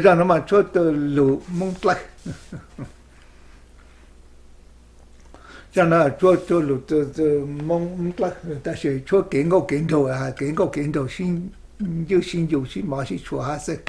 Zaj no mas tshuab lus Hmoob Dlawb. Zaj no tshuab, tshuab lus Hmoob Dlawb, tab sis tshuab kev nkauj kev nraug, kev nkauj kev nraug sib ywj sib ncu sib mov sib tshua hab xwb.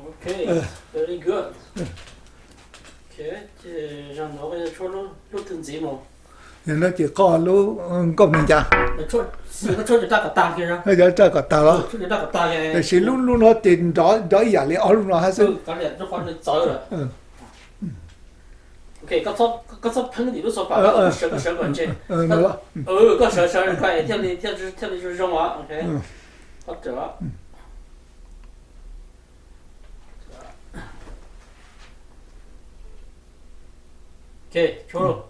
Ok, very good. Ok, ces zaum no koj yuav tshuab lub twg ntxiv mus? Yog no ces koj lub nkauj me ncas. Koj tshuab raj kom tag los? Tiam sis lub, lub no ces nrov ib yam li ob lub no hab xwb. Koj txhob pheeb tim lub xov pam, koj sawv, koj sawv kom ntseg. Koj sawv sawv thiaj li zoo zoo os. Ok, tshuab lawm.